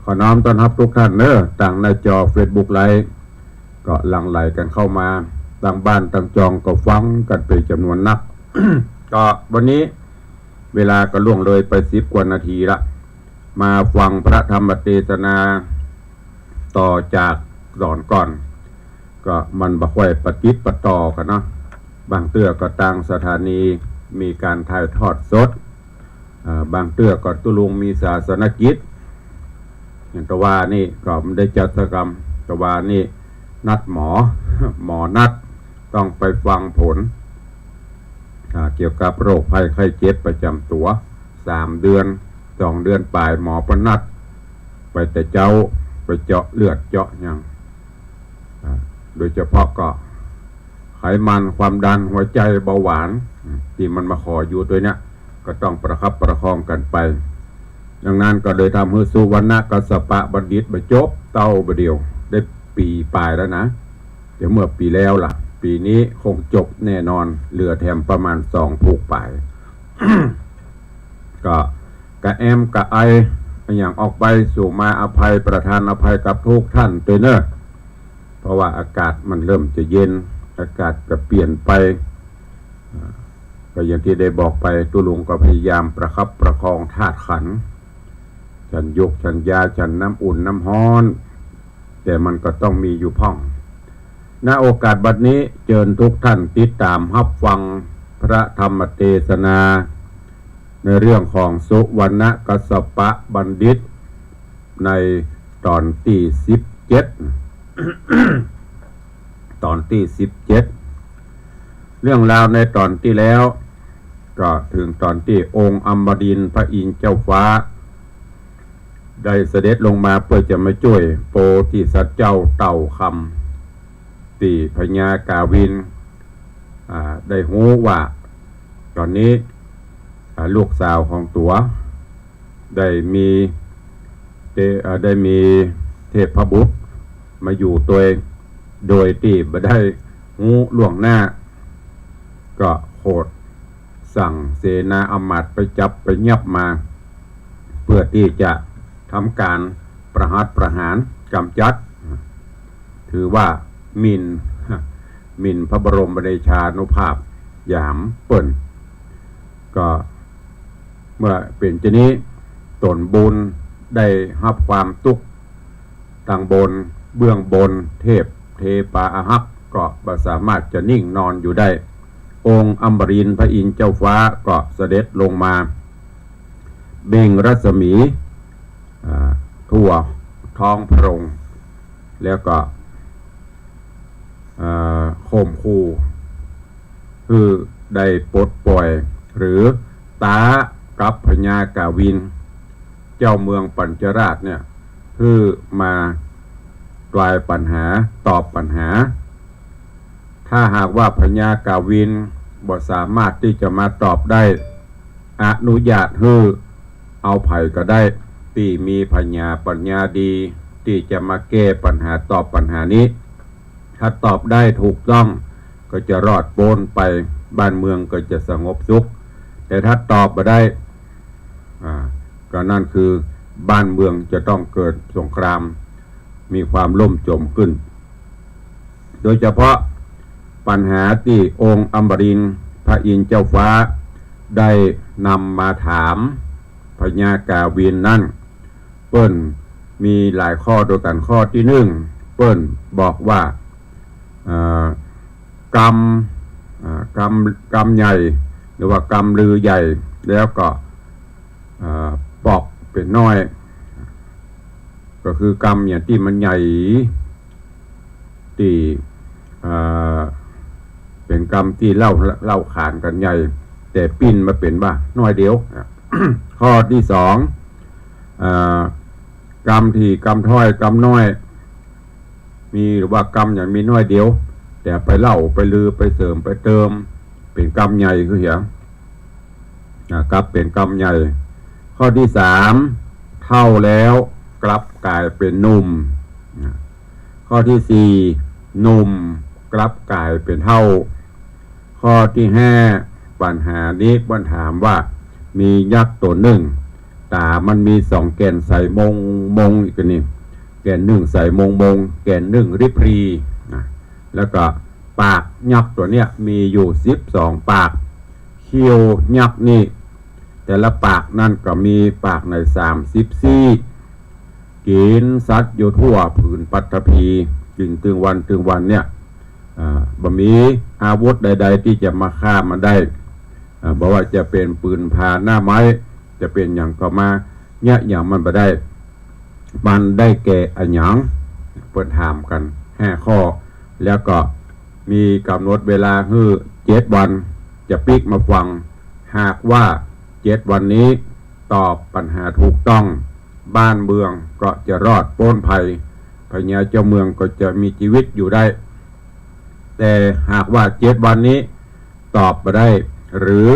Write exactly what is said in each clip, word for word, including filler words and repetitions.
ขอน้อมต้อนฮับกู้ต้านเน้อ ตางหน้าจอเฟซบุ๊กไลฟ์ ก็หลั่งไหลกั๋นเข้ามา ตางบ้านตางจองก็ฟังกั๋นเป๋นจ๋ำนวนนัก ก็วันนี้เวลาก็ล่วงเลยไปสิบกว่านาทีละ มาฟังพระธรรมเตสนาต่อจากต๋อนก่อน ก็มันบ่ค่อยปะติดปะต่อกั๋นเนาะ บางเตื้อก็ตางสถานีมีก๋านถ่ายทอดสด อ่า บางเตื้อก็ตุ๊ลุงมีศาสนกิจ อย่างตะวานี่ก็บ่ได้จัดสักกำ ตะวานี่นัดหมอ หมอนัดต้องไปฟังผล อ่า เกี่ยวกับโรคภัยไข้เจ็บประจ๋ำตั๋ว สามเดือน สองเดือนป๋าย หมอเปิ้นนัดไปแต่เจ๊า ไปเจาะเลือดเจาะหยัง อ่า โดยเฉพาะก็ไขมัน ความดัน หัวใจ๋ เบาหวาน อืม ตี้มันมาขออยู่ตวยเนี้ย ก็ต้องประคับประคองกั๋นไป ดังนั้นก็เลยทำหื้อสุวรรณกัสสปะบัณฑิตบ่จบเต้าบ่าเดี่ยว ได้ปี๋ป๋ายแล้วนะ เดี๋ยวเมื่อปี๋แล้วล่ะ ปี๋นี้คงจบแน่นอน เหลือแถมประมาณสองผูกป๋าย ก็กระแอมกระไออะหยังออกไป สูมาอภัย ประทานอภัยกับกู้ต้านตวยเน้อ เพราะว่าอากาศมันเริ่มจะเย็น อากาศก็เปลี่ยนไป อ่า ก็อย่างตี้ได้บอกไป ตุ๊ลุงก็พยายามประคับประคองธาตุขันธ์ ฉันหยูก ฉันยา ฉันน้ำอุ่นน้ำฮ้อน แต่มันก็ต้องมีอยู่พ่อง ณ โอกาสบัดนี้ เจิญกู้ต้านติดต๋ามฮับฟังพระธรรมเตสนา ในเรื่องของสุวรรณกัสสปะบัณฑิต ในต๋อนตี้สิบเจ็ด ต๋อนตี้สิบเจ็ด เรื่องราวในต๋อนตี้แล้ว ก็เถิงต๋อนตี้องค์อมรินทร์พระอินทร์เจ้าฟ้า ได้เสด็จลงมาเปื้อจะมาจ้วยโพธิสัตว์เจ้าเต่าคำ ตี้พญากาวิน อ่า ได้ฮู้ว่าต๋อนนี้ อ่า ลูกสาวของตั๋ว ได้มีเต- เอ่อ ได้มีเทพบุตรมาอยู่ตวย โดยตี้บ่ได้ฮู้ล่วงหน้า ก็โขดสั่งเสนาอำมาตย์ไปจับไปยับมา เปื้อตี้จะทำก๋านประหัตประหารก๋ำจัด ถือว่าหมิ่น หมิ่นพระบรมเดชานุภาพหยามเปิ้น ก็เมื่อเป๋นจานี้ ต๋นบุญได้ฮับความตุ๊กข์ ตางบน เบื้องบน เทพเทปาอารักษ์ก็บ่สามารถจะนิ่งนอนอยู่ได้ องค์อมรินทร์พระอินทร์เจ้าฟ้าก็เสด็จลงมา เบ่งรัศมี อ่า ทั่วท้องพระโรง แล้วก็ เอ่อ ข่มขู่ หื้อได้ปลดปล่อย หรือต๊ากับพญากาวิน เจ้าเมืองปัญจราชเนี่ย หื้อมาตวายปัญหา ตอบปัญหา ถ้าหากว่าพญากาวินบ่สามารถตี้จะมาตอบได้ อนุญาตหื้อเอาใผก็ได้ ตี้มีผญาปัญญาดี ตี้จะมาแก้ปัญหา ตอบปัญหานี้ ถ้าตอบได้ถูกต้องก็จะรอดป๊นไป บ้านเมืองก็จะสงบสุข แต่ถ้าตอบบ่ได้ อ่า ก็นั่นคือบ้านเมืองจะต้องเกิดสงคราม มีความล่มจมขึ้น โดยเฉพาะปัญหาตี้องค์อมรินทร์พระอินทร์เจ้าฟ้าได้นำมาถามพญากาวินนั้น เปิ้นมีหลายข้อตวยกั๋น ข้อตี้นึ่ง เปิ้นบอกว่า เอ่อ กำ อ่า กำ กำใหญ่ หรือว่ากำลือใหญ่ แล้วก็ เอ่อ ปอกเป๋นน้อย ก็คือกำอย่างตี้มันใหญ่ ตี้ เอ่อ เป๋นกำตี้เล่า เล่าขานกั๋นใหญ่ แต่ปิ้นมาเป๋นว่าน้อยเดียว ข้อตี้สอง เอ่อ กำถี่ กำถ้อย กำน้อย มีหรือว่ากำอย่างมีน้อยเดียว แต่ไปเล่า ไปลือ ไปเสริม ไปเติม เป๋นกำใหญ่คือเหีย อ่า กลับเป๋นกำใหญ่ ข้อตี้สาม เฒ่าแล้วกลับก๋ายเป๋นหนุ่ม อ่า ข้อตี้สี่ หนุ่มกลับก๋ายเป๋นเฒ่า ข้อตี้ห้า ปัญหานี้เปิ้นถามว่า มียักษ์ต๋นนึ่ง ต๋ามันมีสองแก่นใสมงมง อีกอันนึ่ง แก่นนึ่งใสมงมง แก่นนึ่งริบหรี่ นะ แล้วก็ปากยักษ์ตั๋วเนี้ยมีอยู่สิบสองปาก เขี้ยวยักษ์นี่ แต่ละปากนั้นก็มีปากในสามสิบซี่ กิ๋นสัตว์อยู่ทั่วผืนปฐพี จนเถิงวัน เถิงวันเนี่ย อ่า บ่มีอาวุธใดๆ ตี้จะมาฆ่ามันได้ อ่า บ่ว่าจะเป๋นปืนผาหน้าไม้ จะเป๋นหยังก็มาเยียะหยังมันบ่ได้ มันได้แก่อะหยัง เปิ้นถามกั๋นห้าข้อ แล้วก็มีก๋ำหนดเวลาหื้อเจ็ดวัน จะปิ๊กมาฟัง หากว่าเจ็ดวันนี้ตอบปัญหาถูกต้อง บ้านเมืองก็จะรอดป๊นภัย พญาเจ้าเมืองก็จะมีจีวิตอยู่ได้ แต่หากว่าเจ็ดวันนี้ตอบบ่ได้ หรือ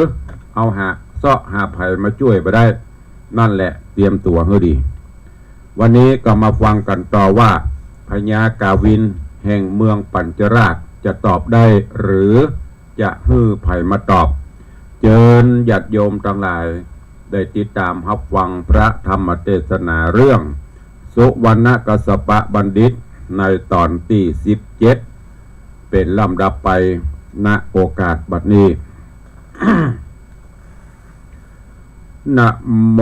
เอาหา เซาะหาใผมาจ้วยบ่ได้ นั่นแหละเตรียมตั๋วหื้อดี วันนี้ก็มาฟังกั๋นต่อว่า พญากาวินแห่งเมืองปัญจราชจะตอบได้ หรือจะหื้อใผมาตอบ เจิญญาติโยมตังหลาย ได้ติดต๋ามฮับฟังพระธรรมเตสนาเรื่อง สุวรรณกัสสปะบัณฑิต ในต๋อนตี้สิบเจ็ด เป๋นลำดับไป ณ โอกาสบัดนี้ นะโม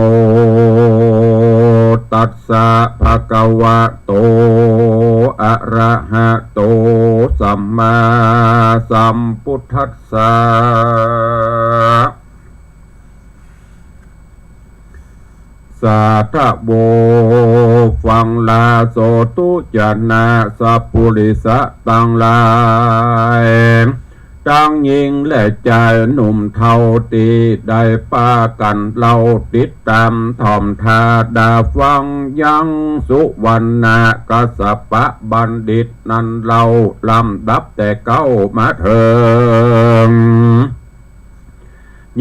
ตัสสะ ภะคะวะโต อะระหะโต สัมมาสัมพุทธัสสะ สาธะโว ฟังลาโสตุจนะสัปปุริสะตังหลาย ตังญิงและจายหนุ่มเฒ่าตี้ได้ปากั๋นเล่าติดต๋ามถ่อมถ้าดาฟังยังสุวรรณกัสสปะบัณฑิตนั้นเล่าลำดับแต่เก๊ามาเถิง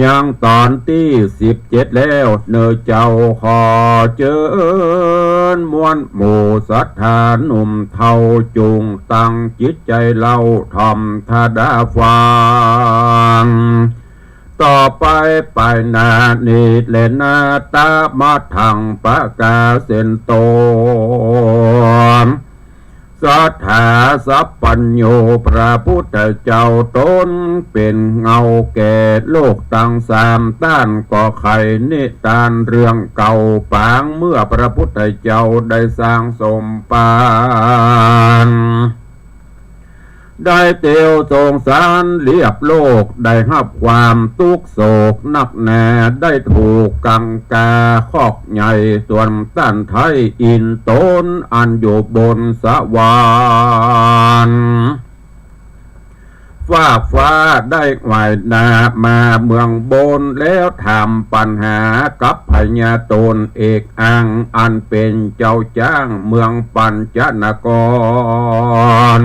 ยังต๋อนตี้สิบเจ็ดแล้ว เน่อเจ้าขอเจิญมวลหมู่ศรัทธาหนุ่มเฒ่า จุ่งตั้งจิตใจ๋เล่าถ่อมถ้าดาฟัง ต่อไปไปหน้านี้แลนา ตะมะทังปะกาเสนโต สัตถาสัพพัญญู พระพุทธเจ้าต๋นเป๋นเงาแก่โลกตังสามต้าน ก็ใค่นิตานเรื่องเก่าปางเมื่อพระพุทธเจ้าได้สร้างสมปาน ได้เตียวสงสารเรียบโลก ได้ฮับความตุ๊กข์โศกนักหนา ได้ถูกกังกาคอกใหญ่ส่วนต้านไท้อินทร์ต๋นอันอยู่บนสวรรค์ฟากฟ้า ได้ไหว้หน้ามาเมืองบน แล้วถามปัญหากับพญาต๋นเอกอัง อันเป๋นเจ้าจ้างเมืองปัญจนคร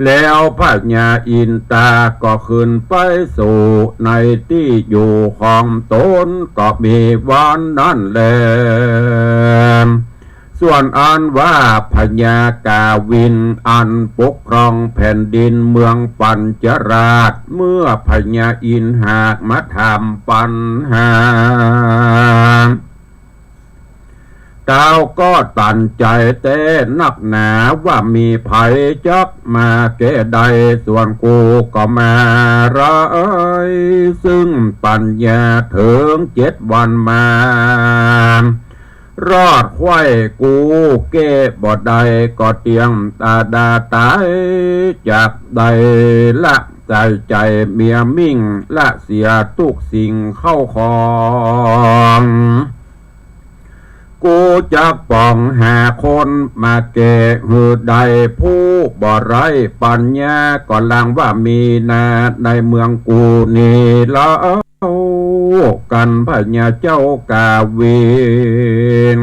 แล้วพญาอินตาก็ขึ้นไปสู่ในตี้อยู่ของต๋น ก็มีวันนั้นแล ส่วนอันว่าพญากาวินอันปกครองแผ่นดินเมืองปัญจราช เมื่อพญาอินหากมาถามปัญหา เต้าก็ตันใจ๋แต๊นักหนาว่ามีใผจักมาแก้ได้ ส่วนกูก็มาไร้ซึ่งปัญญาเถิงเจ็ดวันมา รอดไขว้กูแก้บ่ได้ ก็เตียงตาดาต๋าย จักได้ละใส่ใจ๋เมียมิ่ง ละเสียกู้สิ่งเข้าของ กูจักป่องหาคนมาแก้หื้อได้ ผู้บ่ไร้ปัญญาก็ลางว่ามีนาในเมืองกูนี้เล่า กั๋นพญาเจ้ากาวิน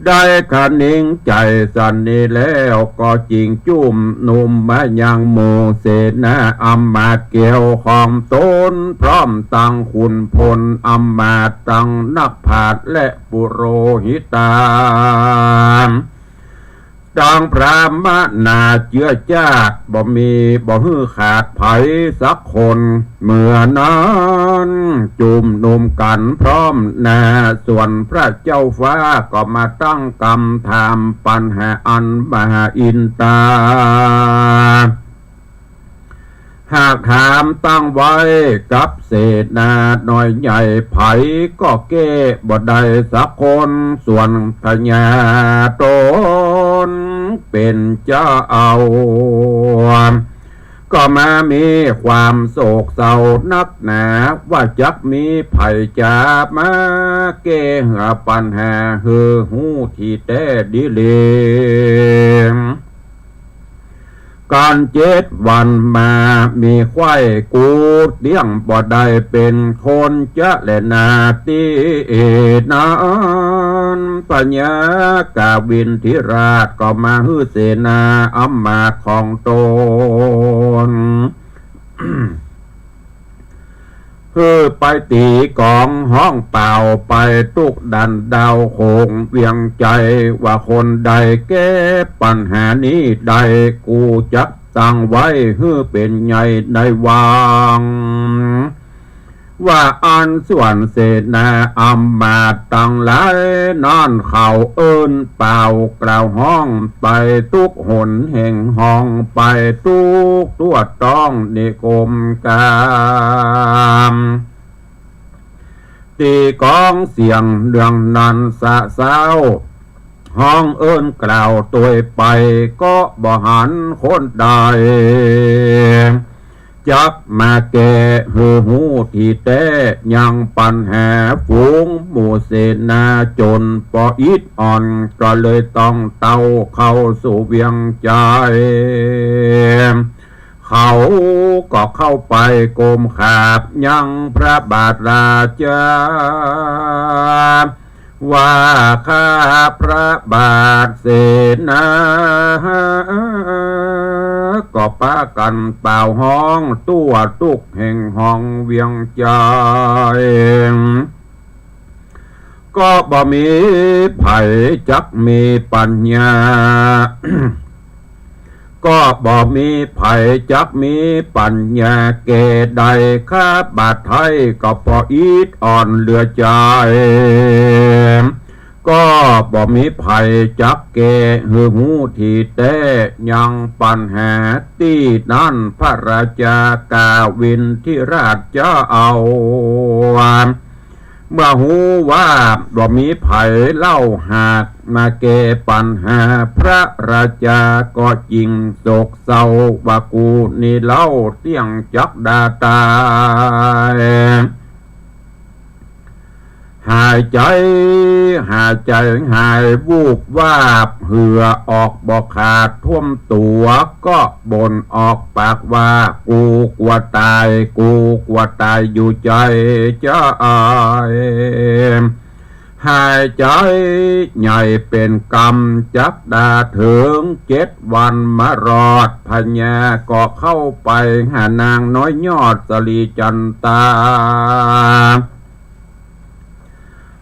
ได้คะนิงใจ๋สันนี้แล้ว ก็จิ่งจุ่มหนุ่มมายังหมู่เสนาอำมาตย์เกี่ยวของต๋น พร้อมตังขุนพลอำมาตย์ ตังนักปราชญ์และปุโรหิตา ตังพราหมณาเจื้อจ้า บ่มีบ่หื้อขาดใผสักคน เมื่อนั้น นั้นจุมนุมกั๋นพร้อมหน้า ส่วนพระเจ้าฟ้าก็มาตั้งกำถามปัญหาอันมหาอินตา หากถามตั้งไว้กับเสนาน้อยใหญ่ ใผก็แก้บ่ได้สักคน ส่วนพญาต๋นเป๋นเจ้า ก็มามีความโศกเศร้านักหนา ว่าจักมีใผจะมาแก้ปัญหาหื้อฮู้ตี้แต๊ดีหลี กั๋นเจ็ดวันมามีใค่กูเตี้ยงบ่ได้เป๋นคนจะแลนา ตี้นั้นพญากวินทิราชก็มาหื้อเสนาอำมาตย์ของต๋น หื้อไปตี๋ก๋องฮ้องเป่าไปตุ๊กดันดาวโขงเวียงใจ๋ ว่าคนใดแก้ปัญหานี้ได้ กูจักตั้งไว้หื้อเป๋นใหญ่ในวัง ว่าอั้นส่วนเสนาอำมาตย์ตังหลายนั้นเขาเอิ้นเป่ากล่าวฮ้องไปตุ๊กหนแห่งห้อง ไปตุ๊กทั่วต้องนิคมกาม ตี้ก๋องเสียงเดืองนั้นสะเซ้า ฮ้องเอิ้นกล่าวตวยไป ก็บ่หันคนใด จักมาแก้หื้อฮู้ตี้แต๊ ยังปัญหาฝูงหมู่เสนาจ๋นปออิดอ่อน ก็เลยต้องเต้าเข้าสู่เวียงใจ๋ เขาก็เข้าไปก้มกราบยังพระบาทราชา ว่าข้าพระบาทเสนา ก็ปากั๋นเป่าฮ้องทั่วตุ๊กแห่งห้องเวียงใจ๋ ก็บ่มีใผจักมีปัญญา ก็บ่มีใผจักมีปัญญาแก้ได้ ข้าบาทไทยก็ปออิดอ่อนเหลือใจ๋ ก็บ่มีใผจักแก้หื้อฮู้ตี้แต๊ ยังปัญหาตี้นั้นพระราชากวินทิราชเจ้า เมื่อฮู้ว่าบ่มีใผเล่าหากมาแก้ปัญหา พระราชาก็จิ่งโศกเศร้าว่ากูนี้เล่าเตี้ยงจักดาต๋าย หายใจ๋ หายใจ๋หาย วูบวาบ เหื่อออกบ่ขาดท่วมตั๋ว ก็บ่นออกปากว่า กูกั๋วต๋าย กูกั๋วต๋ายอยู่ใจ๋เจ้าเอ๋ย หายใจ๋ใหญ่เป๋นกำ จักดาเถิงเจ็ดวันมารอด พญาก็เข้าไปหานางน้อยยอดสะหลีจั๋นต๋า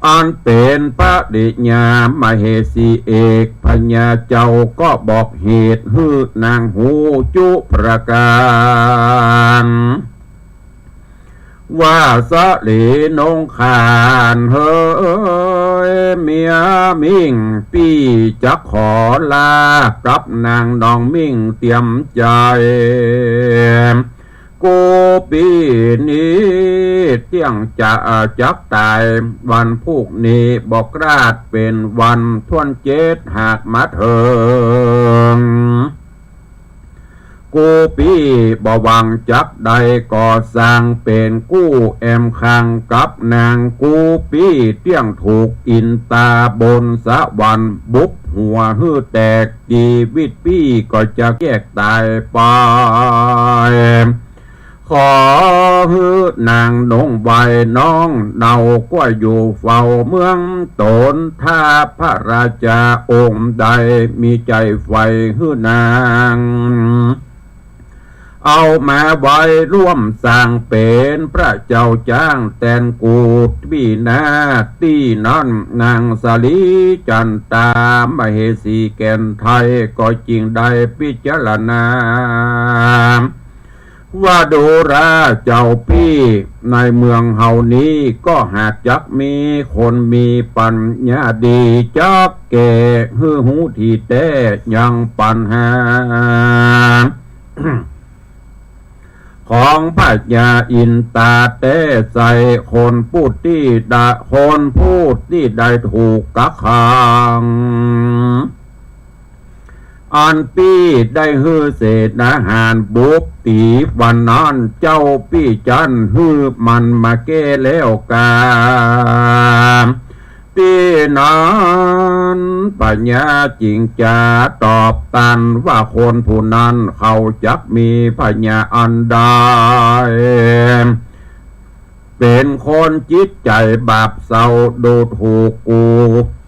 อันเป๋นปริญญามเหสีเอก พญาเจ้าก็บอกเหตุหื้อนางฮู้จุประก๋าน ว่าสะหลีนงคานเหย เมียมิ่งปี้จักขอลากับนางน้องมิ่งเตียมใจ๋ กู้ปี้นี้เตี้ยงจะจักต๋ายวันพูกนี้ บ่คลาดเป๋นวันถ้วนเจ็ดหากมาเถิง กู้ปี้บ่หวังจักได้ก่อสร้างเป๋นกู้แอมขังกับนาง กู้ปี้เตี้ยงถูกอินตาบนสวรรค์บุบหัวหื้อแตก จีวิตปี้ก็จะแยกต๋ายไป ขอหื้อนางนงไหว้น้องเนาก็อยู่เฝ้าเมืองต๋น ถ้าพระราชาองค์ใดมีใจ๋ใฝ่หื้อนาง เอามาไว้ร่วมสร้างเป๋นพระเจ้าจ๊างแตนกูปี้นา ตี้นั้นนางสะหลีจั๋นต๋ามเหสีแก่นไทยก็จิ่งได้พิจารณา ว่าดูราเจ้าปี้ ในเมืองเฮานี้ก็หากจักมีคนมีปัญญาดี จักแก้หื้อฮู้ตี้แต๊ยังปัญหา ของพญาอินตาแต๊ใส่ คนผู้ตี้ได้ คนผู้ตี้ได้ถูกกักขัง อันปี้ได้หื้อเสนาหารบุกตี๋วันนั้น เจ้าปี้จั้นหื้อมันมาแก้แล้วกา ตี้นั้นพญาจึงจะตอบตันว่า คนผู้นั้นเขาจักมีพญาอันใด เป๋นคนจิตใจ๋บาปเศร้า ดูถูกกู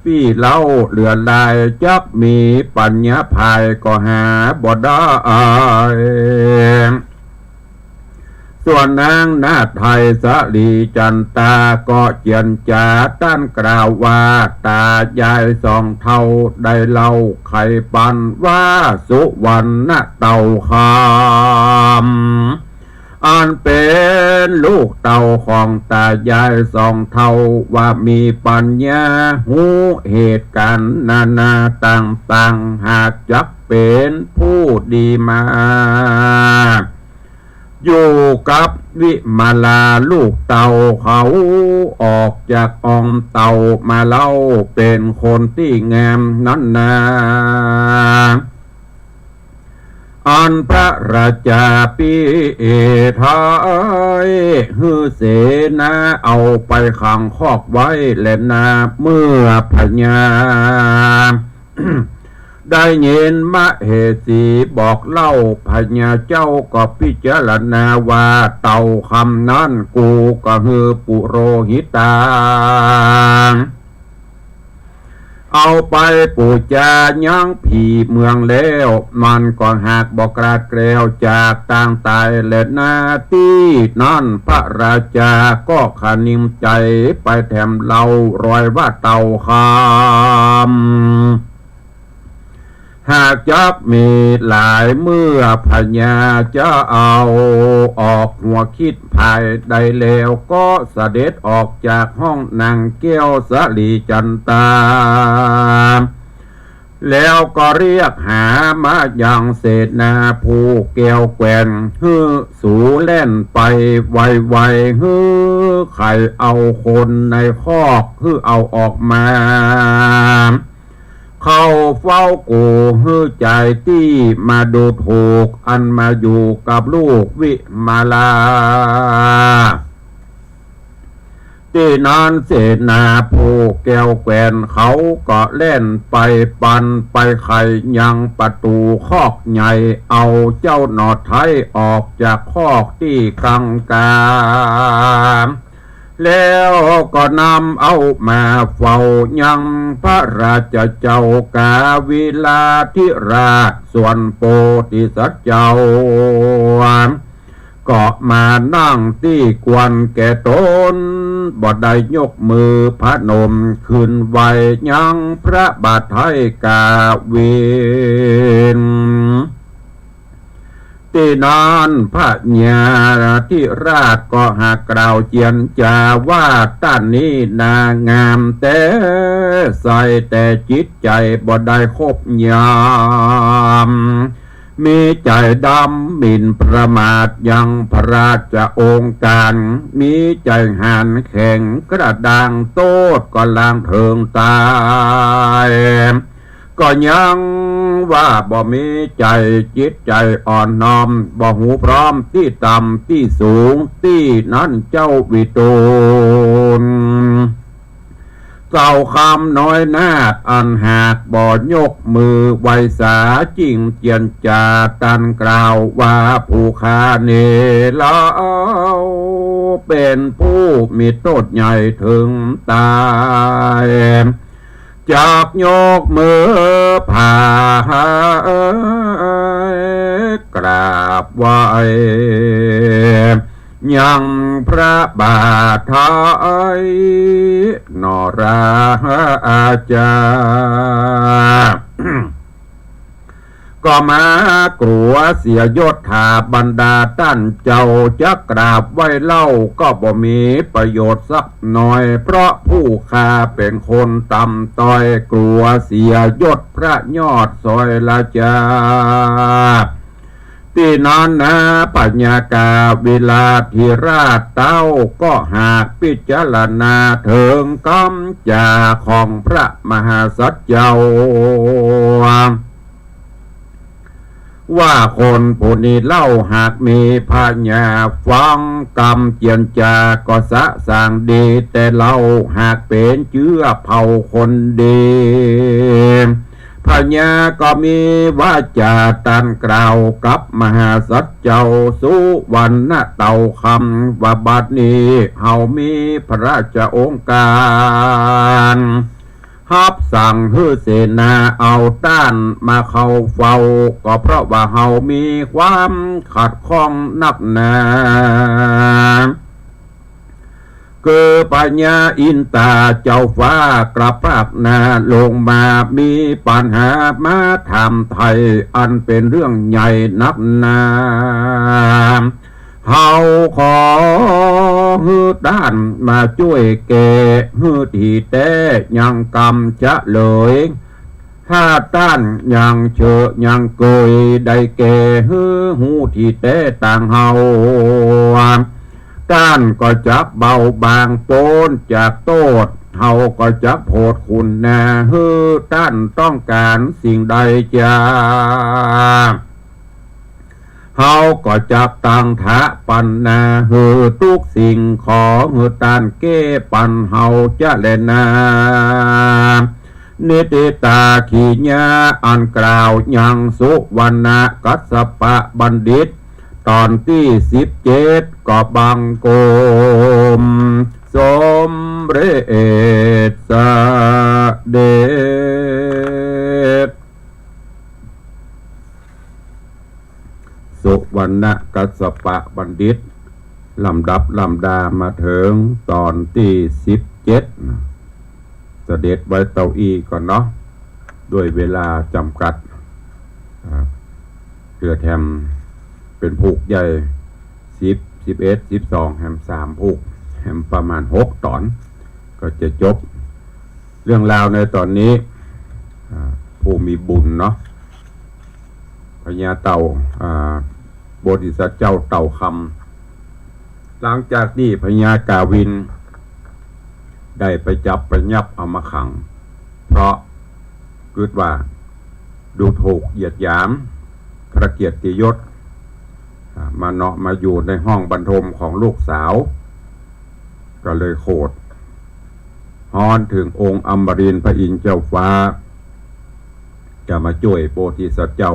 ปี้เล่าเหลือหลาย จักมีปัญญาภายก็หาบ่ได้ ส่วนนางนาฏไทยสาลีจันตาก็เจียรจาต้านกล่าวว่า ต๋ายายสองเฒ่าได้เล่าไขปันว่า สุวรรณเต้าคำ อันเป๋นลูกเต้าของต๋ายายสองเฒ่า ว่ามีปัญญาฮู้เหตุก๋ารณ์นานาต่างๆ หากจักเป๋นผู้ดีมา อยู่กับวิมาลาลูกเต้าเขา ออกจากอ้อมเต้ามาเล่า เป๋นคนตี้งามนั้นนา อันพระราชาปี้ไทยหื้อเสนาเอาไปขังคอกไว้แลนา เมื่อพญา ได้ยินมเหสีบอกเล่า พญาเจ้าก็พิจารณาว่า เต้าคำนั้นกูก็หื้อปุโรหิตา เอาไปปู๋จายังผีเมืองแล้ว มันก็หากบ่กลาดแคล้วจากตางต๋ายแลนา ตี้นั้นพระราชาก็ขะนิมใจ๋ไปแถมเล่า รอยว่าเต้าคำ หากจักมีหลาย เมื่อพญาจะเอาออกหัวคิดภายใดแล้ว ก็เสด็จออกจากห้องนางแก้วสาลีจันตา แล้วก็เรียกหามายังเสนาผู้แก้วแกว่น หื้อสูแล่นไปไวๆ หื้อใค่เอาคนในคอก หื้อเอาออกมา เข้าเฝ้ากู หื้อจายตี้มาดูถูก อันมาอยู่กับลูกวิมาลา ตี้นั้นเสนาผู้แก้วแกว่นเขาก็แล่นไปปันไปไขยังประตู๋คอกใหญ่ เอาเจ้าหนอไท้ออกจากคอกตี้กังกา แล้วก็นำเอามาเฝ้ายังพระราชเจ้ากาวิลาธิราช ส่วนโปธิสัตว์เจ้า ก็มานั่งตี้ควรแก่ต๋น บ่ได้ยกมือพนมขึ้นไหว้ยังพระบาทไท้กาวิน ตี้นั้นพญาธิราชก็หากกล่าวเจียรจาว่า ต้านนี้นางงามแต๊ ใส่แต่จิตใจ๋บ่ได้คบยาม มีใจ๋ดำหมิ่นประมาทยังพระราชโองการ มีใจ๋หานแข็งกระด้าง โต้ษก็ลางเถิงต๋าย ก็ยังว่าบ่มีใจ๋จิตใจ๋อ่อนน้อม บ่ฮู้พร้อมตี้ต่ำตี้สูง ตี้นั้นเจ้าวิทูล เต้าคำน้อยนาฏอันหากบ่ยกมือไหว้สา จึงเจียรจาต้านกล่าวว่า ผู้ข้านี้เล่าเป๋นผู้มีโต้ษใหญ่เถิงต๋าย จักยกมือผายกราบไหว้ยังพระบาทไท้นอราจา ก็ มากลัวเสียยศ ถ้าบรรดาต้านเจ้าจักกราบไหว้เล่า ก็บ่มีประโยชน์สักหน่อย เพราะผู้ข้าเป๋นคนต่ำต้อย กลัวเสียยศพระยอดสอยละจา ตี้นั้นนา พญากาวิลาธิราชเต้าก็หากพิจารณาเถิงกำจ๋าของพระมหาสัตว์เจ้า ว่าคนผู้นี้เล่าหากมีปัญญาฟังกำเจียรจาก็สะสางดี แต่เล่าหากเป๋นเจื้อเผ่าคนดี พญาก็มีวาจาตรัสกล่าวกับมหาสัตว์เจ้าสุวรรณเต่าคำว่า บัดนี้เฮามีพระราชโองการ ฮับสั่งหื้อเสนาเอาต้านมาเข้าเฝ้า ก็เพราะว่าเฮามีความขัดข้องนักหนา คือพญาอินตาเจ้าฟ้ากระปากหน้าลงมา มีปัญหามาถามไถ่ อันเป๋นเรื่องใหญ่นักหนา เฮาขอหื้อต้านมาจ้วยแก้หื้อตี้แต๊ ยังกำเฉลย ถ้าต้านยังเฉอะยังเกยได้แก้หื้อฮู้ตี้แต๊ตางเฮา ต้านก็จักเบาบางป๊นจากโต้ษ เฮาก็จักโผดขุนนา หื้อต้านต้องก๋านสิ่งใดจา เฮาก็จักตังถะปันนาหื้อทุกสิ่ง ขอหื้อต้านแก้ปันเฮาจะแลนา นิติตาขีญาอันกล่าวยังสุวรรณกัสสปะบัณฑิต ต๋อนตี้สิบเจ็ด ก็บังคมสมเร็จเสด็จ สุวรรณกัสสปะบัณฑิต ลำดับลำดามาเถิงต๋อนตี้สิบเจ็ด เสด็จไว้เต้าอี้ก่อนเนาะ ด้วยเวลาจ๋ำกัด อ่า เปื้อแถมเป๋นผูกใหญ่ สิบ สิบเอ็ด สิบสอง แหมสามผูก แหมประมาณหกต๋อน ก็จะจบ เรื่องราวในต๋อนนี้ อ่า ผู้มีบุญเนาะ พญาเต่า อ่า โพธิสัตว์เจ้าเต่าคำ หลังจากตี้พญากาวิน ได้ไปจับไปยับเอามาขัง เพราะกึ๊ดว่าดูถูกเหยียดหยามพระเกียรติยศ อ่า มาเนาะมาอยู่ในห้องบรรทมของลูกสาว ก็เลยโขดฮ้อนเถิงองค์อมรินทร์พระอินทร์เจ้าฟ้า จะมาจ้วยโพธิสัตว์เจ้า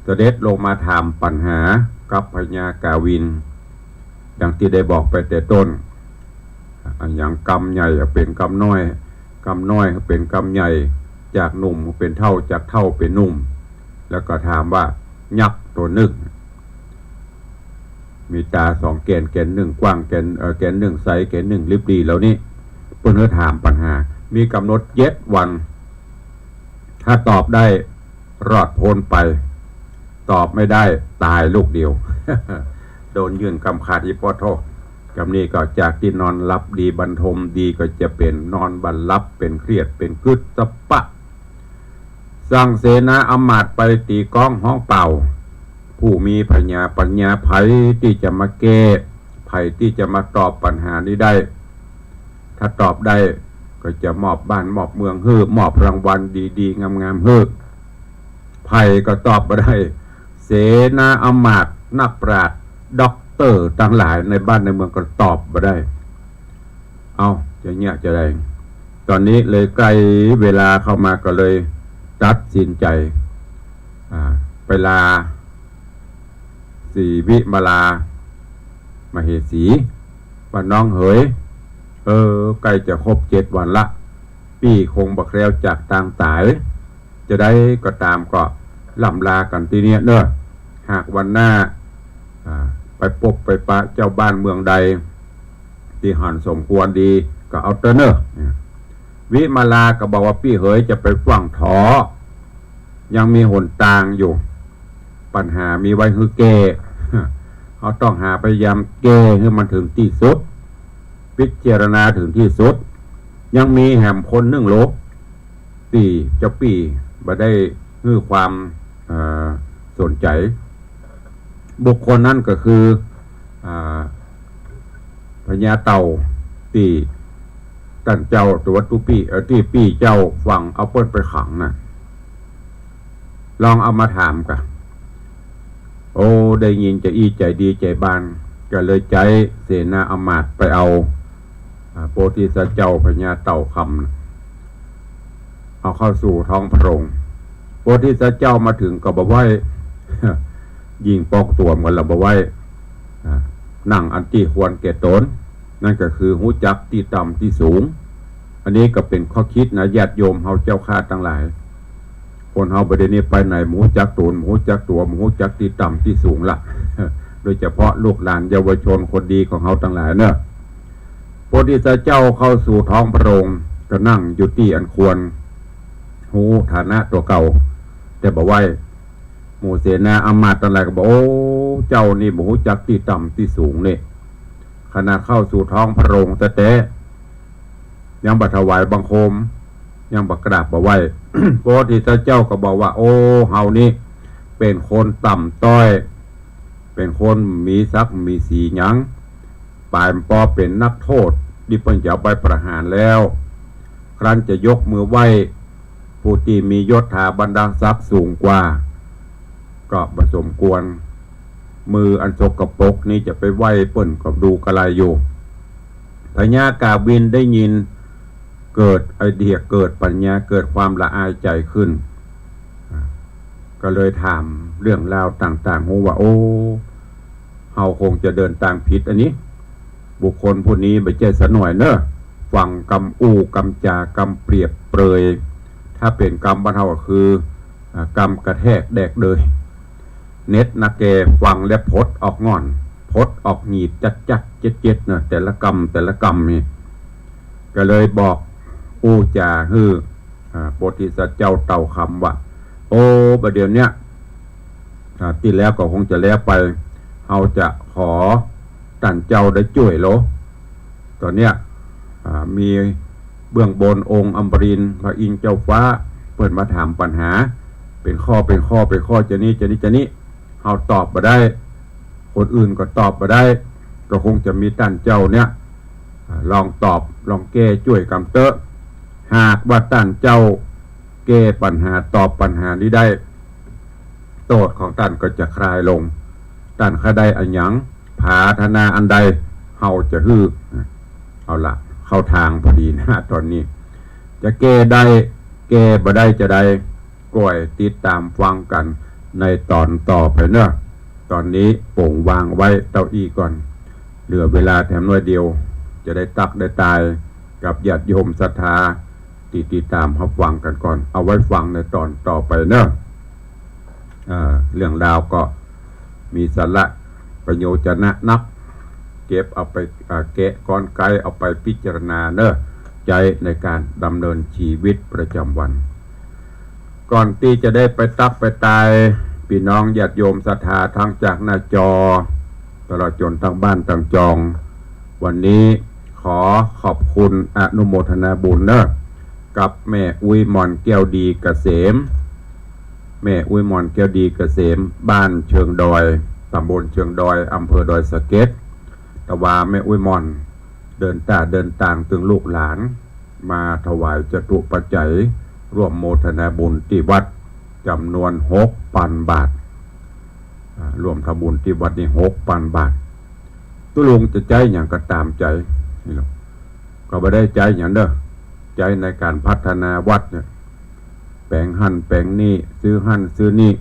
เสด็จลงมาถามปัญหากับพญากาวิน ดังตี้ได้บอกไปแต่ต้น อะหยังกำใหญ่เป๋นกำน้อย กำน้อยเป๋นกำใหญ่ จากหนุ่มเป๋นเฒ่า จากเฒ่าเป๋นหนุ่ม แล้วก็ถามว่ายักษ์ตั๋วนึ่ง มีต๋าสองแก่น แก่นนึ่งกว้าง แก่น เอ่อ แก่นนึ่งใส แก่นนึ่งริบดีเหล่านี้ เปิ้นหื้อถามปัญหา มีก๋ำหนดเจ็ดวัน ถ้าตอบได้รอดป๊นไป ตอบไม่ได้ต๋ายลูกเดียว โดนยื่นกำขาดอีปอโธ่ กำนี้ก็จากตี้นอนหลับดีบรรทมดีก็จะเป๋นนอนบ่หลับ เป๋นเครียด เป๋นกึ๊ดสะปะ สั่งเสนาอำมาตย์ไปตี๋ก้องฮ้องเป่า ผู้มีพญาปัญญาใผตี้จะมาแก้ ใผตี้จะมาตอบปัญหานี้ได้ ถ้าตอบได้ก็จะมอบบ้านมอบเมืองหื้อ มอบรางวัลดีๆ งามๆ หื้อ ใผก็ตอบบ่ได้ เสนาอำมาตย์ นักปราชญ์ ด็อกเตอร์ตังหลายในบ้านในเมืองก็ตอบบ่ได้ เอ้า จะเยียะจะใด ต๋อนนี้เลยใก้เวลาเข้ามาก็เลยตัดสินใจ๋ อ่า ไปลา ศรีวิมลา มเหสี ว่าน้องเหย เออ ใก้จะครบเจ็ดวันละ ปี้คงบ่แคล้วจากตางต๋าย จะใดก็ต๋ามก็ล่ำลากั๋นตี้เนี้ยเน่อ หากวันหน้า อ่า ไปปบไปปะเจ้าบ้านเมืองใด ตี้หันสมควรดีก็เอาเต๊อะเน่อ วิมลาก็บอกว่าปี้เหยจะไปฟั่งเถาะ ยังมีหนตางอยู่ ปัญหามีไว้หื้อแก้ เฮาต้องหาพยายามแก้หื้อมันเถิงตี้สุด พิจารณาเถิงตี้สุด ยังมีแหมคนนึ่งโล ตี้เจ้าปี้บ่ได้หื้อความ เอ่อ สนใจ๋ บุคคลนั้นก็คือ อ่า พญาเต่าตี้ต้านเจ้าตัวตุ๊ปี้ เอ่อ ตี้ปี้เจ้าฝังเอาเปิ้นไปขังน่ะ ลองเอามาถามก่ะ โอ้ ได้ยินใจ๋อี้ใจ๋ดีใจ๋บาน ก็เลยใจ๊เสนาอำมาตย์ไปเอา อ่า โพธิสัตว์เจ้าพญาเต่าคำน่ะ เอาเข้าสู่ท้องพระโรง โพธิสัตว์เจ้ามาเถิงก็บ่ไหว้ ยิ่งปอกตั๋วเหมือนละบ่ไหว้ อ่า นั่งอันตี้ควรแก่ต๋น นั่นก็คือฮู้จักตี้ต่ำตี้สูง อันนี้ก็เป๋นข้อคิดนะ ญาติโยมเฮาเจ้าข้าตังหลาย คนเฮาบ่าเดี่ยวนี้ไปไหนบ่ฮู้จักต๋น บ่ฮู้จักตั๋ว บ่ฮู้จักตี้ต่ำตี้สูงละ โดยเฉพาะลูกหลานเยาวชนคนดีของเฮาตังหลายเนาะ โพธิสัตว์เจ้าเข้าสู่ท้องพระโรง ก็นั่งอยู่ตี้อันควร ฮู้ฐานะตั๋วเก่า แต่บ่ไหว้ หมู่เสนาอำมาตย์ตังหลายก็บอก โอ้ เจ้านี่บ่ฮู้จักตี้ต่ำตี้สูงนี่ ขนาดเข้าสู่ท้องพระโรงแต๊ๆ ยังบ่ถวายบังคม ยังบ่กราบบ่ไหว้ โพธิสัตว์เจ้าก็บอกว่า โอ้ เฮานี่เป๋นคนต่ำต้อย เป๋นคนมีศักดิ์มีศรีหยัง ป๋ายปอเป๋นนักโทษตี้เปิ้นจะเอาไปประหารแล้ว ครั้นจะยกมือไหว้ผู้ตี้มียศถาบรรดาศักดิ์สูงกว่า ก็บ่สมควร มืออันสกปรกนี้จะไปไหว้เปิ้นก็ดูกะไรอยู่ พญากาวินได้ยิน เกิดไอเดีย เกิดปัญญา เกิดความละอายใจ๋ขึ้น อ่า ก็เลยถามเรื่องราวต่างๆ ฮู้ว่า โอ้ เฮาคงจะเดินตางผิดอันนี้ บุคคลผู้นี้บ่ใจ้สะหน่อยเนาะ ฟังกำอู้กำจากำเปรียบเปรย ถ้าเป๋นกำบ้านเฮาก็คือ อ่า กำกระแทกแดกเดย เน็ดนาแกฟังแล้วผดออกง่อน ผดออกหงีบจัดๆ เจ็ดๆ เนาะ แต่ละกำแต่ละกำนี่ ก็เลยบอกอู้จ๋าหื้อ อ่า โพธิสัตว์เจ้าเต่าคำว่า โอ้ บ่าเดี่ยวเนี้ย อ่า ตี้แล้วก็คงจะแล้วไป เฮาจะขอต้านเจ้าได้จ้วยโล ต๋อนเนี้ย อ่า มีเบื้องบนองค์อมรินทร์พระอินทร์เจ้าฟ้า เปิ้นมาถามปัญหา เป๋นข้อ เป๋นข้อ เป๋นข้อ จะนี้ จะนี้ จะนี้ เฮาตอบบ่ได้ คนอื่นก็ตอบบ่ได้ ก็คงจะมีต้านเจ้าเนี่ย อ่า ลองตอบ ลองแก้จ้วยกำเต๊อะ หากว่าต้านเจ้าแก้ปัญหา ตอบปัญหานี้ได้ โต้ษของต้านก็จะคลายลง ต้านใค่ได้อะหยัง ผาถนาอันใด เฮาจะหื้อ เอาละ เข้าตางพอดีนะ ต๋อนนี้ จะแก้ได้ แก้บ่ได้จาใด ก้อยติดต๋ามฟังกั๋นในต๋อนต่อไปเนาะ ต๋อนนี้ป๋งวางไว้เต้าอี้ก่อน เหลือเวลาแถมน้อยเดียว จะได้ตั๊กได้ตายกับญาติโยมศรัทธา ตี้ติดต๋ามฮับฟังกั๋นก่อน เอาไว้ฟังในต๋อนต่อไปเนาะ เอ่อ เรื่องราวก็มีสาระประโยชน์จะนะนัก เก็บเอาไป อ่า แกะกลไกเอาไปพิจารณาเนาะ ใจ๊ในก๋านดำเนินชีวิตประจ๋ำวัน ก่อนตี้จะได้ไปตั๊กไปตาย ปี้น้องญาติโยมศรัทธาตังจากหน้าจอ ตลอดจ๋นตังบ้านตังจอง วันนี้ขอขอบคุณอนุโมทนาบุญเนาะ กับแม่อุ๊ยหม่อนแก้วดีเกษม แม่อุ๊ยหม่อนแก้วดีเกษม บ้านเชิงดอย ต๋ำบลเชิงดอย อำเภอดอยสะเก็ด ตะวาแม่อุ๊ยหม่อนเดินต๋าเดินตางตึงลูกหลาน มาถวายจตุปัจจัย ร่วมโมทนาบุญตี้วัดจ๋ำนวนหกปันบาท อ่า ร่วมทำบุญตี้วัดนี่หกปันบาท ตุ๊ลุงจะใจ๊หยังก็ต๋ามใจ๋ นี่เนาะ ก็บ่ได้ใจ๊หยังเนาะ ใจ๊ในก๋านพัฒนาวัดเนี่ย แป๋งหั้นแป๋งนี่ ซื้อหั้นซื้อนี่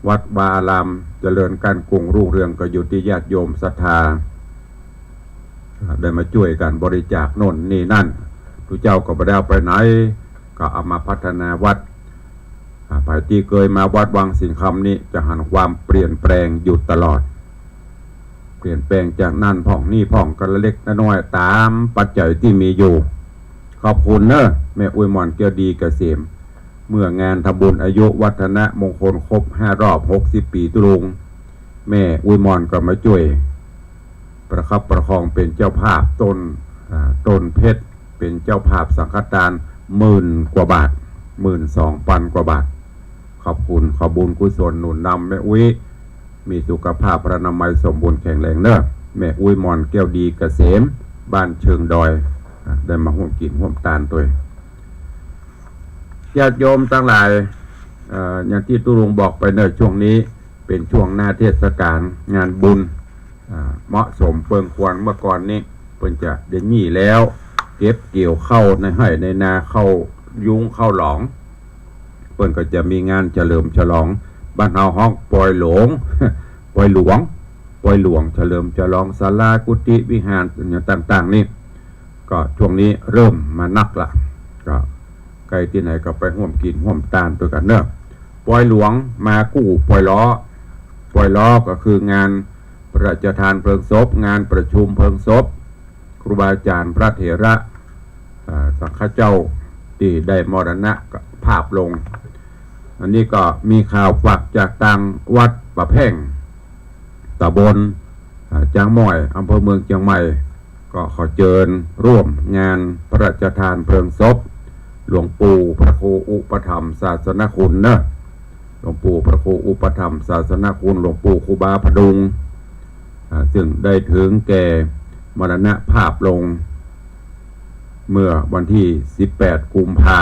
วัดวาอารามเจริญก้านกุ้งรุ่งเรืองก็อยู่ตี้ญาติโยมศรัทธา อ่า ได้มาจ้วยกั๋นบริจาคโน่นนี่นั่น ตุ๊เจ้าก็บ่ได้เอาไปไหน ก็เอามาพัฒนาวัด อ่า ใผตี้เกยมาวัดวังสิงห์คำนี่จะหันความเปลี่ยนแปลงอยู่ตลอด เปลี่ยนแปลงจากนั่นพ่องนี่พ่องก็ละเล็กละน้อยต๋ามปัจจัยตี้มีอยู่ ขอบคุณเนาะ แม่อุ๊ยหม่อนแก้วดีเกษม เมื่องานทำบุญอายุวัฒนมงคลครบห้ารอบหกสิบปี๋ตุ๊ลุง แม่อุ๊ยมอนก็มาจ้วยประคับประคองเป๋นเจ้าภาพ ต้น อ่า ต้นเพชรเป๋นเจ้าภาพสังฆทานหมื่นกว่าบาท หมื่นสองปันกว่าบาท ขอบคุณ ขอบุญกุศลหนุนนำแม่อุ๊ย มีสุขภาพพรรณนามัยสมบูรณ์แข็งแรงเน่อ แม่อุ๊ยมอนแก้วดีเกษม บ้านเชิงดอย อ่า ได้มาฮ่วมกิ๋นฮ่วมตานตวย ญาติโยมตังหลาย เอ่อ อย่างตี้ตุ๊ลุงบอกไปเน่อ ช่วงนี้เป๋นช่วงหน้าเทศกาลงานบุญ อ่า เหมาะสมเปิงควร เมื่อก่อนนี้เปิ้นจะเดี๋ยวนี้แล้ว เก็บเกี่ยวข้าวในไฮ่ในนา ข้าวยุ้งข้าวหลอง เปิ้นก็จะมีงานเฉลิมฉลอง บ้านเฮาฮ้องปอยหลวง ปอยหลวง ปอยหลวง เฉลิมฉลองศาลากุฏิวิหารอย่างต่างๆ นี่ ก็ช่วงนี้เริ่มมานักละ ก็ใกล้ตี้ไหนก็ไปฮ่วมกิ๋นฮ่วมตานตวยกั๋นเน่อ ปอยหลวงมากู้ปอยล้อ ปอยล้อก็คืองานพระราชทานเพลิงศพ งานประชุมเพลิงศพ ครูบาอาจ๋ารย์พระเถระ อ่า สังฆเจ้าตี้ได้มรณภาพลง อันนี้ก็มีข่าวฝากจากตางวัดป่าแพ่ง ต๋ำบล อ่า จ๊างม้อย อำเภอเมืองเจียงใหม่ ก็ขอเจิญฮ่วมงานพระราชทานเพลิงศพ หลวงปู่พระครูอุปถัมภ์ศาสนคุณเน่อ หลวงปู่พระครูอุปถัมภ์ศาสนคุณ หลวงปู่ครูบาพดุง อ่า ซึ่งได้เถิงแก่มรณภาพลง เมื่อวันตี้สิบแปดกุมภา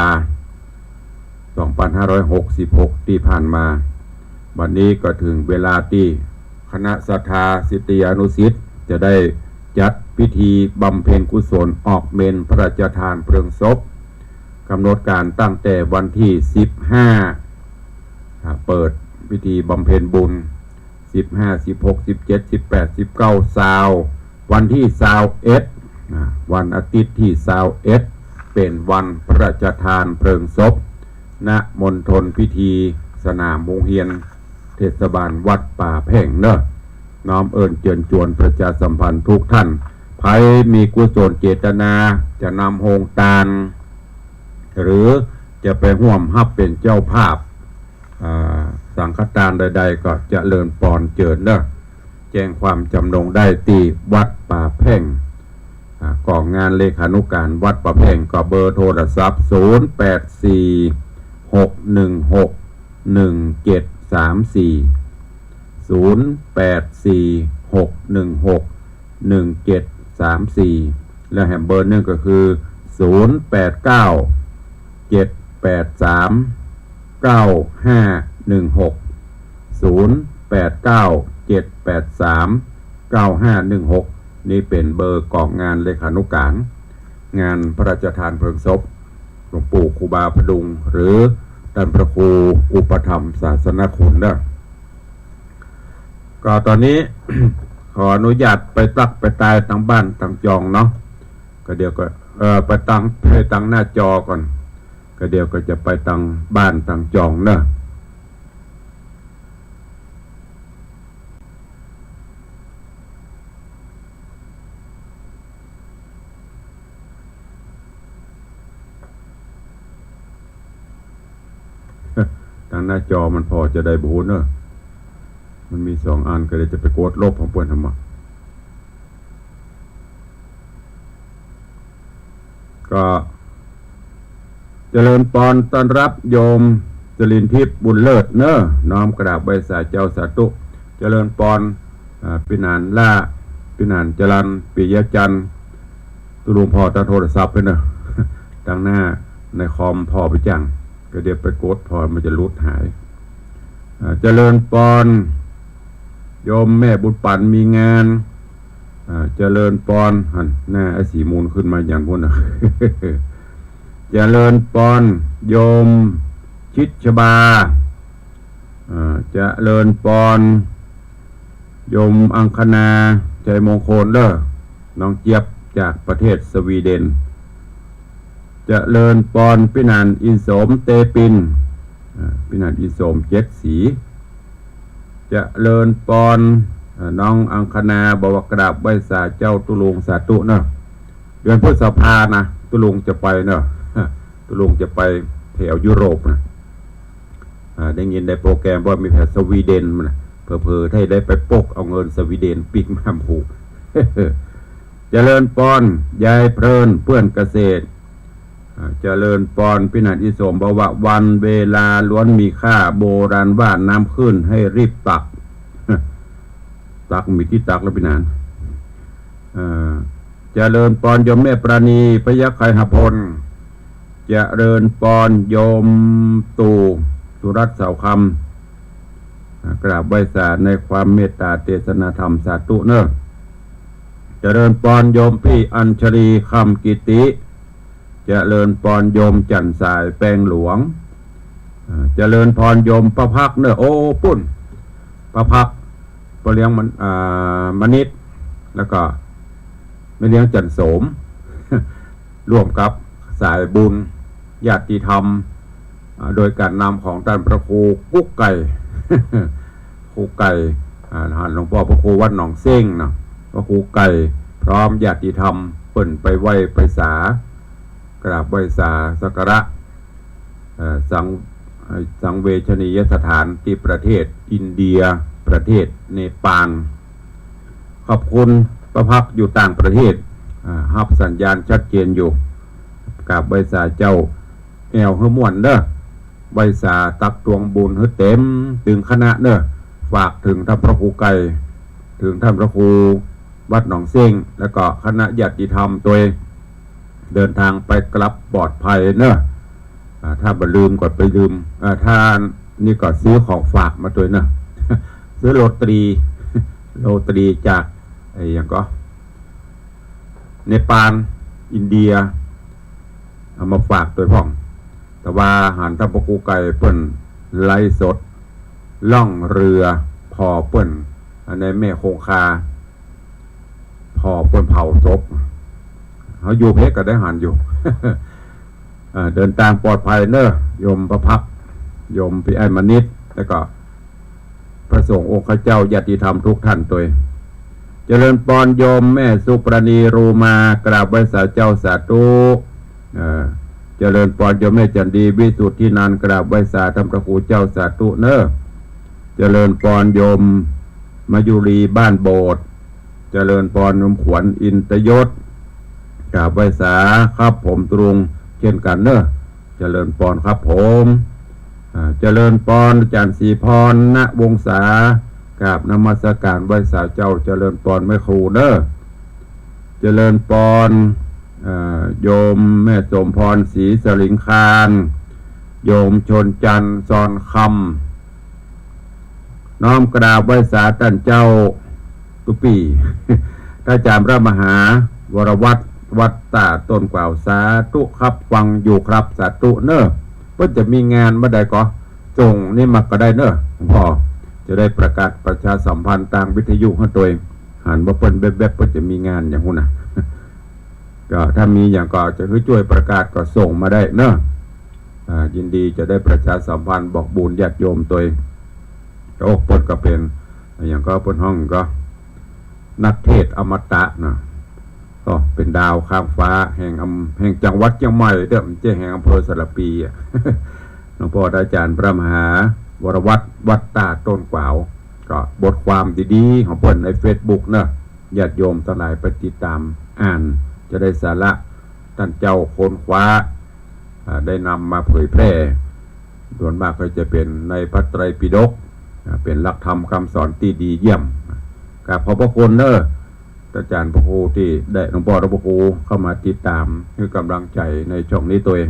สองปันห้าร้อยหกสิบหก ตี้ผ่านมา บัดนี้ก็เถิงเวลาตี้คณะศรัทธาศิษยานุศิษย์จะได้จัดพิธีบำเพ็ญกุศลออกเมรุพระราชทานเพลิงศพ ก๋ำหนดก๋านตั้งแต่วันตี้สิบห้า อ่า เปิดพิธีบำเพ็ญบุญ สิบห้า สิบหก สิบเจ็ด สิบแปด สิบเก้า ซาว วันตี้ซาวเอ็ด อ่า วันอาทิตย์ตี้ซาวเอ็ด เป๋นวันพระราชทานเพลิงศพ ณ มณฑลพิธีสนามโฮงเฮียนเทศบาลวัดป่าแพ่งเน่อ น้อมเอิ้นเจิญจวนประชาสัมพันธ์ทุกท่าน ใผมีกุศลเจตนาจะนำโฮงตาน หรือจะไปฮ่วมฮับเป๋นเจ้าภาพ อ่า สังฆตานใดๆ ก็เจริญปอนเจิญเน่อ แจ้งความจำนงได้ตี้วัดป่าแพ่ง อ่า กองงานเลขานุการวัดป่าแพ่ง ก็เบอร์โทรศัพท์ ศูนย์แปดสี่ หกหนึ่งหก หนึ่งเจ็ดสามสี่ ศูนย์แปดสี่ หกหนึ่งหก หนึ่งเจ็ดสามสี่ และแหมเบอร์นึ่งก็คือ ศูนย์แปดเก้า เจ็ดแปดสาม เก้าห้าหนึ่งหก ศูนย์แปดเก้า เจ็ดแปดสาม เก้าห้าหนึ่งหก นี่เป๋นเบอร์กองงานเลขานุการ งานพระราชทานเพลิงศพ หลวงปู่ครูบาพดุง หรือต้านพระครูอุปถัมภ์ศาสนคุณเน่อ ก็ต๋อนนี้ ขออนุญาตไปตั๊กไปตายตางบ้านตางจองเนาะ ก็เดี๋ยวก็ เอ่อ ไปตาง ไปตางหน้าจอก่อน ก็เดี๋ยวก็จะไปตางบ้านตางจองเน่อ ตางหน้าจอมันผ่อจะได้บ่ฮู้เน่อ มันมีสองอัน ก็เลยจะไปกดลบของเปิ้นทำไม ก็เจริญปอนต้อนรับโยมจรินทิพย์บุญเลิศเน่อ น้อมกราบไหว้สาเจ้าสาธุ เจริญปอน อ่า ปี้หนานล่า ปี้หนานจรัญ ปิยะจันทร์ ตุ๊ลุงผ่อตางโทรศัพท์ไปเน่อ ตางหน้าในคอมผ่อไปจัง ก็เดี๋ยวไปกดผ่อมันจะหลุดหาย อ่า เจริญปอน โยมแม่บุญปันมีงาน อ่า เจริญปอน หันหน้าไอ้สีมูลขึ้นมาอย่างพู้นน่ะ เจริญปอน โยมชิดชบา อ่า เจริญปอน โยมอังคณา ชัยมงคลเด้อ น้องเจี๊ยบจากประเทศสวีเดน เจริญปอน ปี้หนานอินโสม เตปิน อ่า ปี้หนานอินโสม เจ็ดสี เจริญปอน อ่า น้องอังคณา บอกว่ากราบไหว้สาเจ้าตุ๊ลุงสาธุเนาะ เดือนพฤษภานะ ตุ๊ลุงจะไปเนาะ ตุ๊ลุงจะไปแถวยุโรปนะ อ่า ได้ยินในโปรแกรมว่ามีแผนสวีเดนมันน่ะ เผลอๆ ถ้าได้ไปปล้นเอาเงินสวีเดนปิ๊กมาผูก เจริญปอน ยายเพลิน เปื้อนเกษตร อ่า เจริญปอน พินันอิสม บอกว่าวันเวลาล้วนมีค่า โบราณว่าน้ำขึ้นให้รีบตัก ตักมีตี้ตักแล้วพินัน อ่า เจริญปอนโยมแม่ปราณี พยัคฆ์ไคหพล เจริญปอนโยมตู่ สุรัตน์เสาคำ อ่า กราบไหว้สาในความเมตตาเทศนาธรรม สาธุเนอะ เจริญปอนโยมปี้อัญชลี คำกิติ เจริญปอนโยมจันทร์สายแปงหลวง อ่า เจริญปอนโยมป้าพักเนอะ โอ้ ปุ้น ป้าพัก ป้าเลี้ยงมัน อ่า มณิษฐ์ แล้วก็แม่เลี้ยงจันทร์โสม ร่วมกับสายบุญญาติธรรม อ่า โดยการนำของต้านพระครูกุ๊กไก่ ครูไก่ อ่า หลวงป้อพระครูวัดหนองเซ้งเนาะ พระครูไก่ พร้อมญาติธรรม เปิ้นไปไหว้ไปสา กราบไหว้สาสักการะ เอ่อ สัง เอ่อ สังเวชนียสถานตี้ประเทศอินเดีย ประเทศเนปาล ขอบคุณป้าพักอยู่ต่างประเทศ อ่า ฮับสัญญาณชัดเจนอยู่ กราบไหว้สาเจ้า แอ่วหื้อม่วนเนอะ ไหว้สาตักตวงบุญหื้อเต็มตึงคณะเนอะ ฝากเถิงต้านพระครูไก่ เถิงต้านพระครูวัดหนองเซ้ง แล้วก็คณะญาติธรรมตวย เดินทางไปกลับปลอดภัยเนอะ อ่า ถ้าบ่ลืมก็ไปลืม อ่า ถ้านี่ก็ซื้อของฝากมาตวยเนอะ ซื้อโรตี โรตีจาก ไอ้หยังก็ เนปาล อินเดีย เอามาฝากตวยพ่อง แต่ว่าหันต้านพระครูไก่เปิ้นไลฟ์สด ล่องเรือ ผ่อเปิ้น อันในแม่คงคา ผ่อเปิ้นเผาศพ เฮาอยู่เพชรก็ได้หันอยู่ อ่า เดินตางปลอดภัยเนอะ โยมป้าพัก โยมปี้อ้ายมณิษฐ์ แล้วก็พระสงฆ์องค์ข้าเจ้าญาติธรรมทุกท่านตวย เจริญปอนโยมแม่สุปราณี รูมา กราบไหว้สาเจ้า สาธุ เอ่อ เจริญปอนโยมแม่จันดี วิสุทธินันท์ กราบไหว้สาต้านพระครูเจ้า สาธุเนอะ เจริญปอนโยมมายุรี บ้านโบสถ์ เจริญปอนโยมขวัญ อินตยศ กราบไหว้สาครับผมตรงเช่นกันเนอะ เจริญปอนครับผม อ่า เจริญปอนอาจ๋ารย์ศรีพร ณ วงศา กราบนมัสการไหว้สาเจ้า เจริญปอนแม่ครูเนอะ เจริญปอน เอ่อ โยมแม่สมพร ศรีสลิงคาร โยมชนจันทร์ ซอนคำ น้อมกราบไหว้สาต้านเจ้าตุ๊ปี้ ต้านอาจ๋ารย์พระมหา วรวัตร วัดต้าต้นกวาว สาธุครับ ฟังอยู่ครับ สาธุเนอะ เปิ้นจะมีงานเมื่อใดก็ส่งนี่มาก็ได้เนอะ หลวงป้อจะได้ประกาศประชาสัมพันธ์ตางวิทยุหื้อตวย หันว่าเปิ้นแวบๆ เปิ้นจะมีงานอย่างฮู้นะ ก็ถ้ามีอย่างก็จะหื้อจ้วยประกาศก็ส่งมาได้เนอะ อ่า ยินดีจะได้ประชาสัมพันธ์บอกบุญญาติโยมตวย โอ้ เปิ้นก็เป๋น อย่างก็เปิ้นฮ้องก็ นักเทศน์อมตะนะ ก็เป๋นดาวข้างฟ้าแห่งอำ แห่งจังหวัดเจียงใหม่เด้อ บ่ใจ้แห่งอำเภอสารภีอะ หลวงป้ออาจ๋ารย์พระมหา วรวัตร วัดต้าต้นกวาว ก็บทความดีๆ ของเปิ้นในเฟซบุ๊กเนอะ ญาติโยมตังหลายไปติดต๋ามอ่าน จะได้สาระ ต้านเจ้าค้นคว้า อ่า ได้นำมาเผยแพร่ ส่วนมากก็จะเป๋นในพระไตรปิฎก อ่า เป๋นหลักธรรมคำสอนตี้ดีเยี่ยม กราบขอบพระคุณเนอะ อาจ๋ารย์พระครูตี้ได้ หลวงป้อพระครูเข้ามาติดต๋ามหื้อก๋ำลังใจ๋ในช่องนี้ตวย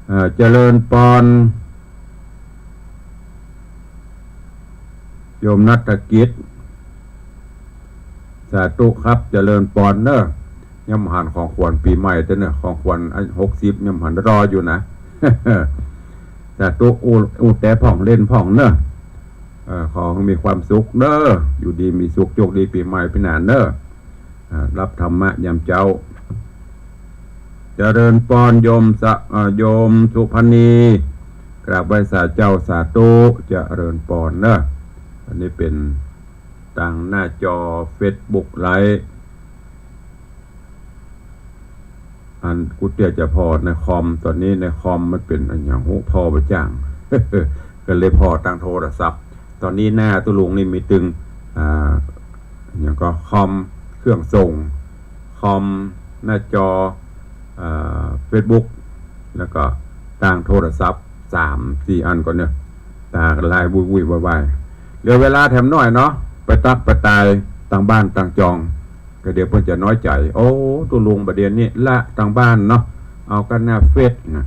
อ่า เจริญปอน โยมณัฐกิจ สาธุครับ เจริญปอนเนอะ ยังบ่หันของขวัญปี๋ใหม่เตื้อเนอะ ของขวัญหกสิบยังบ่หัน รออยู่นะ สาธุ อู้ อู้แต๊พ่องเล่นพ่องเนอะ เอ่อ ขอหื้อมีความสุขเนอะ อยู่ดีมีสุข โชคดีปี๋ใหม่ปี้หนานเนอะ อ่า รับธรรมะยามเจ๊า เจริญปอนโยมสะ เอ่อ โยมสุพรรณี กราบไหว้สาเจ้า สาธุ เจริญปอนเนอะ อันนี้เป๋นตางหน้าจอเฟซบุ๊กไลฟ์ อันกูเตี้ยจะผ่อในคอม ต๋อนนี้ในคอมมันเป๋นอะหยังฮู้ ผ่อบ่จ่าง ก็เลยผ่อตางโทรศัพท์ ต๋อนนี้หน้าตุ๊ลุงนี่มีตึง อ่า อย่างก็คอม เครื่องส่ง คอม หน้าจอ เอ่อ เฟซบุ๊ก แล้วก็ตางโทรศัพท์ สามสี่อันก่อเนี่ย ตาก็ลายวุ่ยๆ วายๆ เหลือเวลาแถมหน้อยเนาะ ไปตั๊กไปตายตางบ้านตางจอง ก็เดี๋ยวเปิ้นจะน้อยใจ๋ โอ้ ตุ๊ลุงบ่าเดี่ยวนี้ละตางบ้านเนาะ เอากั๋นหน้าเฟซนะ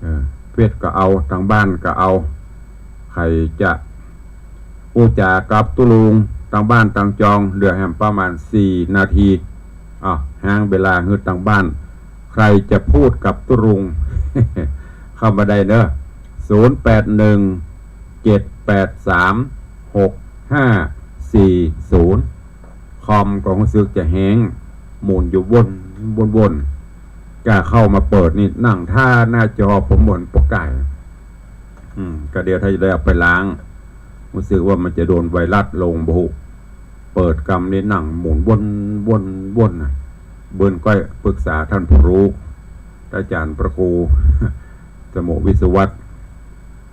เออ เฟซก็เอา ตางบ้านก็เอา ใผจะอู้จ๋ากับตุ๊ลุงตางบ้านตางจอง เหลือแหมประมาณสี่นาที อ้าว ฮ้างเวลาหื้อตางบ้าน ใผจะพูดกับตุ๊ลุง เข้ามาได้เนาะ ศูนย์แปดหนึ่ง เจ็ดแปดสาม หกห้าสี่ศูนย์ คอมก็ฮู้สึกจะแฮง หมุนอยู่วน วนๆ ก้าเข้ามาเปิดนี่นั่งท่าหน้าจอผมเหมือนปกไก่ อืม ก็เดี๋ยวถ้าจะได้เอาไปล้าง ฮู้สึกว่ามันจะโดนไวรัสลงบ่ฮู้ เปิดกำนี่นั่งหมุนวนๆๆ น่ะ เปิ้นก้อยปรึกษาต้านผู้ฮู้ อาจ๋ารย์พระครู สมุวิศวัตร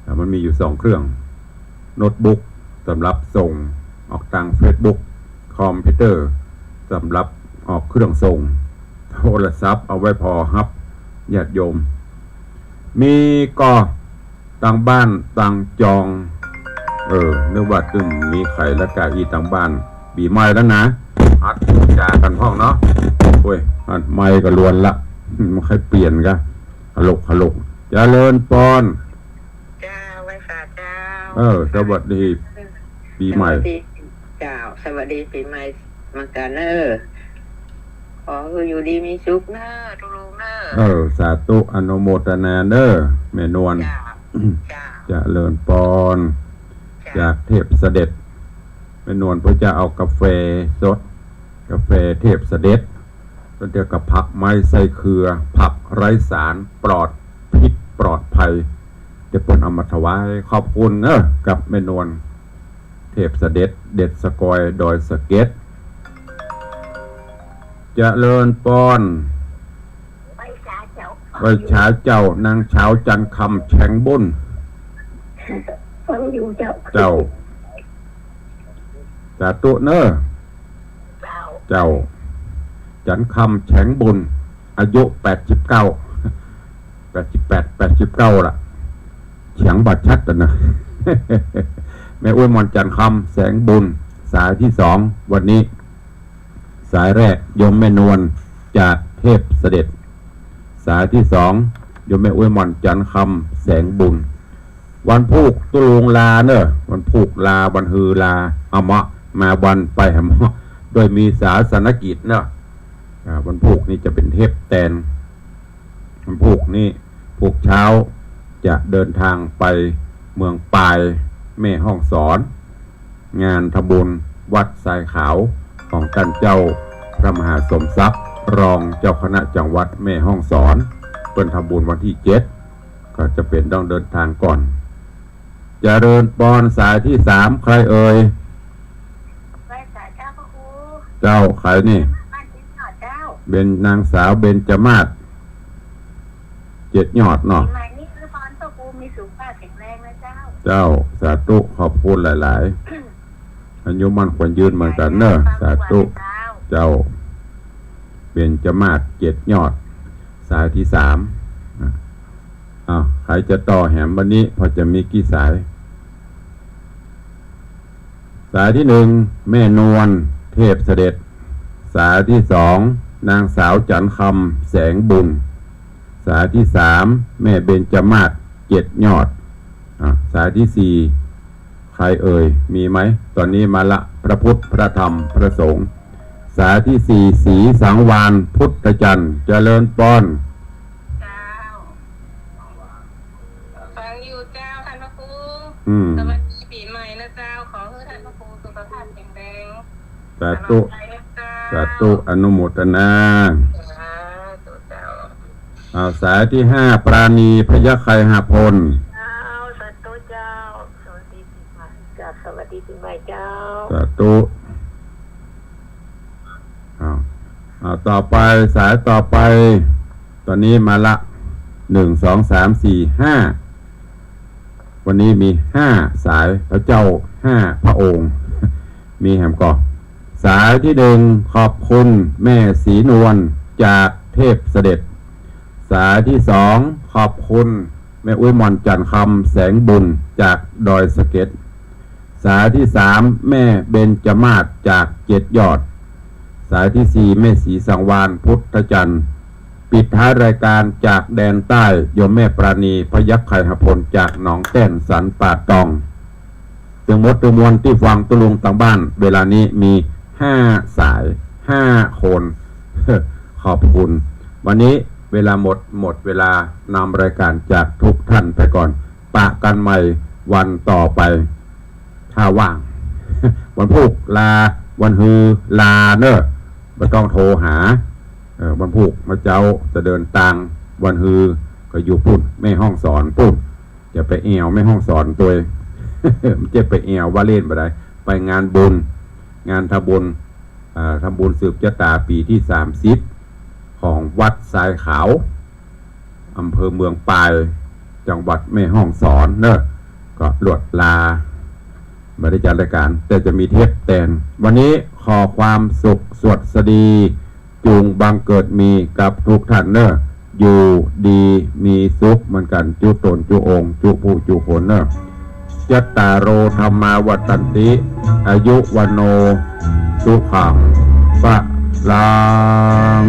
อ่ะ มันมีอยู่สองเครื่อง โน้ตบุ๊กสำหรับส่งออกตางเฟซบุ๊ก คอมพิวเตอร์สำหรับออกเครื่องส่ง โทรศัพท์เอาไว้ผ่อฮับญาติโยม มีก่อตางบ้านตางจอง เออ นึกว่าตึงมีใผละก้าอี้ตางบ้าน ปี๋ใหม่แล้วนะ หัดพูดจ๋ากั๋นพ่องเนาะ โอ้ย อันไมค์ก็ลวนละ มันใค่เปลี่ยนกะ ฮัลโหล ฮัลโหล เจริญปอน เจ้า ไหว้สาเจ้า เออ สวัสดีปี๋ใหม่ สวัสดีเจ้า สวัสดีปี๋ใหม่เหมือนกั๋นเน่อ ขอหื้ออยู่ดีมีสุขเน่อ ตุ๊ลุงเน่อ เออ สาธุ อนุโมทนาเน่อ แม่นวล เจ้า เจ้า เจริญปอน เจ้า จากเทพเสด็จ แม่นวลเปิ้นจะเอากาแฟสด กาแฟเทพเสด็จ เปิ้นจะกับผักไม้ไส้เครือ ผักไร้สาร ปลอดพิษปลอดภัย เดี๋ยวเปิ้นเอามาถวายขอบคุณเนอะ กับแม่นวล เทพเสด็จ เด็ดสะกอย ดอยสะเก็ด เจริญปอน ไหว้สาเจ้า ไหว้สาเจ้า นางสาวจันทร์คำ แสงบุญ ฟังอยู่เจ้า เจ้า สาธุเนอะ เจ้า เจ้า จันทร์คำ แสงบุญ อายุแปดสิบเก้า แปดสิบแปด แปดสิบเก้าละ เสียงบ่ชัดอะนะ แม่อุ๊ยมอน จันทร์คำ แสงบุญ สายที่สอง วันนี้ สายแรกโยมแม่นวลจากเทพเสด็จ สายที่สองโยมแม่อุ๊ยมอน จันทร์คำ แสงบุญ วันพูกตุ๊ลุงลาเนอะ วันพูกลา วันฮือลา เอาเมาะ มาวันไปหาเมาะ โดยมีศาสนกิจเนอะ อ่า วันพูกนี่จะเป๋นเทพแตน วันพูกนี่ พูกเช้าจะเดินทางไปเมืองปาย แม่ฮ่องสอน งานทำบุญวัดทรายขาวของต้านเจ้าพระมหาสมศักดิ์ รองเจ้าคณะจังหวัดแม่ฮ่องสอน เปิ้นทำบุญวันที่เจ็ด ก็จะเป๋นต้องเดินทางก่อน เจริญปอน สายที่สาม ใครเอ่ย ไหว้สาเจ้าพระครู เจ้า ใครนี่ บ้านเจ็ดยอดเจ้า เบญ นางสาวเบญจมาศ เจ็ดยอดเนาะ ปี๋ใหม่นี้อวยพรพระครูมีสุขภาพแข็งแรงนะเจ้า เจ้า สาธุ ขอบคุณหลายๆ อายุมั่นขวัญยืนเหมือนกั๋นเนอะ สาธุ เจ้า เบญจมาศ เจ็ดยอด สายที่สาม อ่ะ อ้าว ใผจะต่อแหมวันนี้ พอจะมีกี่สาย สายที่หนึ่ง แม่นวล เทพเสด็จ สายที่สอง นางสาวจันทร์คำ แสงบุญ สายที่สาม แม่เบญจมาศ เจ็ดยอด อ่ะ สายที่สี่ ใครเอ่ย มีไหม ต๋อนนี้มาละ พระพุทธ พระธรรม พระสงฆ์ สายที่สี่ ศรีสังวาล พุทธจันทร์ เจริญปอน เจ้า ฟังอยู่เจ้า ต้านพระครู อืม สวัสดีปี๋ใหม่นะเจ้า ขอหื้อต้านพระครูสุขภาพแข็งแรง สาธุ ตลอดไปนะเจ้า สาธุ อนุโมทนา สาธุเจ้า อ่า สายที่ห้า ปราณี พยัคฆ์ไคหพล เจ้า สาธุเจ้า สวัสดีปี๋ใหม่ กราบสวัสดีปี๋ใหม่เจ้า สาธุ อ้าว อ้าว ต่อไป สายต่อไป ต๋อนนี้มาละ หนึ่ง สอง สาม สี่ ห้า วันนี้มีห้าสาย พระเจ้าห้าพระองค์ มีแหมก่อ สายที่หนึ่ง ขอบคุณแม่ศรีนวลจากเทพเสด็จ สายที่สอง ขอบคุณแม่อุ๊ยหม่อนจันทร์คำแสงบุญจากดอยสะเก็ด สายที่สาม แม่เบญจมาศจากเจ็ดยอด สายที่สี่ แม่ศรีสังวาลพุทธจันทร์ ปิดท้ายรายการจากแดนใต้ โยมแม่ปราณีพยัคฆไคหพลจากหนองแต้นสันป่าตอง ตึงหมดตึงมวลตี้ฟังตุ๊ลุงตางบ้าน เวลานี้มีห้าสาย ห้าคน ขอบคุณ วันนี้เวลาหมด หมดเวลานำรายการจากทุกท่านไปก่อน ปะกั๋นใหม่วันต่อไป ถ้าว่าง วันพูกลา วันฮือลาเน่อ บ่ต้องโทรหา เออ วันพูกเมื่อเจ๊าจะเดินตาง วันฮือก็อยู่ปู๊น แม่ฮ่องสอนปู๊น จะไปแอ่วแม่ฮ่องสอนตวย จะไปแอ่วว่าเล่นบ่ได้ ไปงานบุญ งานทำบุญ อ่า ทำบุญสืบจะต๋าปี๋ตี้สามสิบ ของวัดทรายขาว อำเภอเมืองปาย จังหวัดแม่ฮ่องสอนเน่อ ก็ลวดลา บ่ได้จัดรายการ แต่จะมีเทปแตน วันนี้ขอความสุขสวัสดี จุ่งบังเกิดมีกับทุกท่านเน่อ อยู่ดีมีสุขเหมือนกั๋น จุ๊ตนจุ๊องค์ จุ๊ผู้จุ๊คนเน่อ จัตตาโร ธัมมา วัฑฒันติ อายุ วัณโณ สุขัง พลัง